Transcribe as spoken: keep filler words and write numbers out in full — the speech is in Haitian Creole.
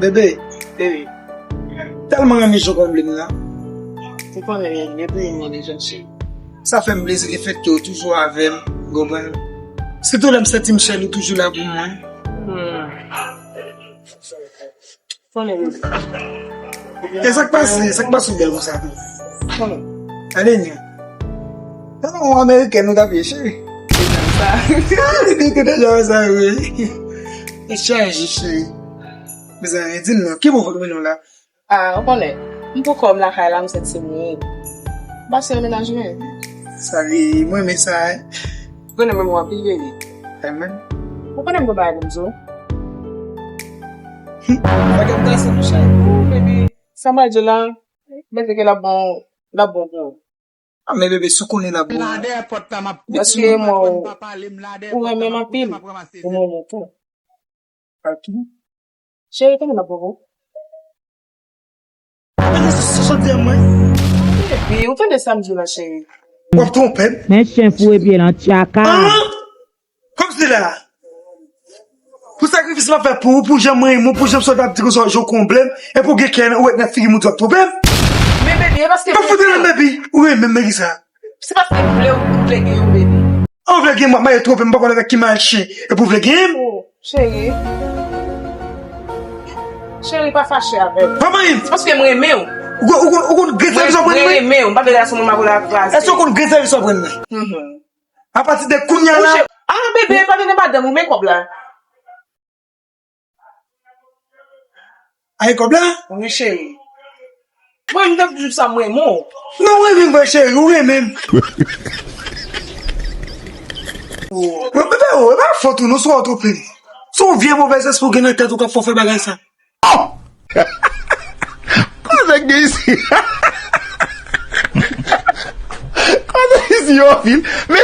Bebe, bebe. Tèlman renmen jan w konn vle m nan. Ou konnen, gen tou yon moun deja, cheri. Sa fè m plezi lefètke w toujou avè m, w konprann? Sitou lè m santi m sèl, ou toujou la pou mwen. Hmm. Konnen. E sa k pase, sa k pase w bèl konsa tou? Konnen. Gade nyan. Nan yon amerikèn ou t ap ye, cheri. Sa. Li te deja wè sa, wi. E chaje, cheri. Mezanmi, di m non, ki bon foto nou la? Ah, ou konnen. M pou kò m lakay la, m sèt se mwen. M pase nan mennaj mwen. Sa li, mwen renmen sa, hein. Ou konnen mwen mwen anpil, baby. Amen. Ou konnen m gon bagay pou m di w. Fè kè m kase, mon chè. Ooh, baby. Sa m pral di w la, mwen te ke l ap bon, l ap bon pou ou. Ah, men bebe, si w konnen l ap bon. Paske mwen, ou renmen m anpil. Ou renmen m tou. Ak ki? Cheri, tande m ap bon pou ou. Mwen se soti an mwen. Epi, ou tande sa m di w la, cheri. W ap twonpe m. Men chen foure pye l nan tchaka. Ah! Kòmsi la. Pou sakrifis m ap fè pou ou, pou jan mwen renmen w, pou jan m sot ap di konsa, jan w konble m, epi w gen kè nan, ou wè nan figi m, ou di w ap twonpe m. Men baby, e paske m fout nan baby, ou renmen m, men ki sa? Se paske m vle w, m vle gen yon baby. An, w vle gen m, w ap mache twonpe m, m pa konn avèk ki malche, epi w vle gen m? Oh, cheri. Cheri, pa fache avè m. Pa manyen m. Se paske m renmen w. Ou konn, ou konn, ou konn grenn sèvis w ap rann mwen? Mwen renmen w, m pa vle gason moun m ap rele a kraze. Èske w konn grenn sèvis w ap rann mwen? Mhm. Apati de kounye a la. Ah, bebe, pa vin nan madanm ou, men kòb la. Ay, kòb la? Wi, cheri. Mwen, m t ap di w sa, mwen, mwen. Non, ou renmen m vre, cheri, ou renmen m. Mwen, bebe, o, e pa fòt ou, non, se w twonpe m. Se yon vye movèzespri w gen nan tèt ou k ap fè w fè bagay sa. Oh! Koze k gen isi? Koze isi yo anpil. Men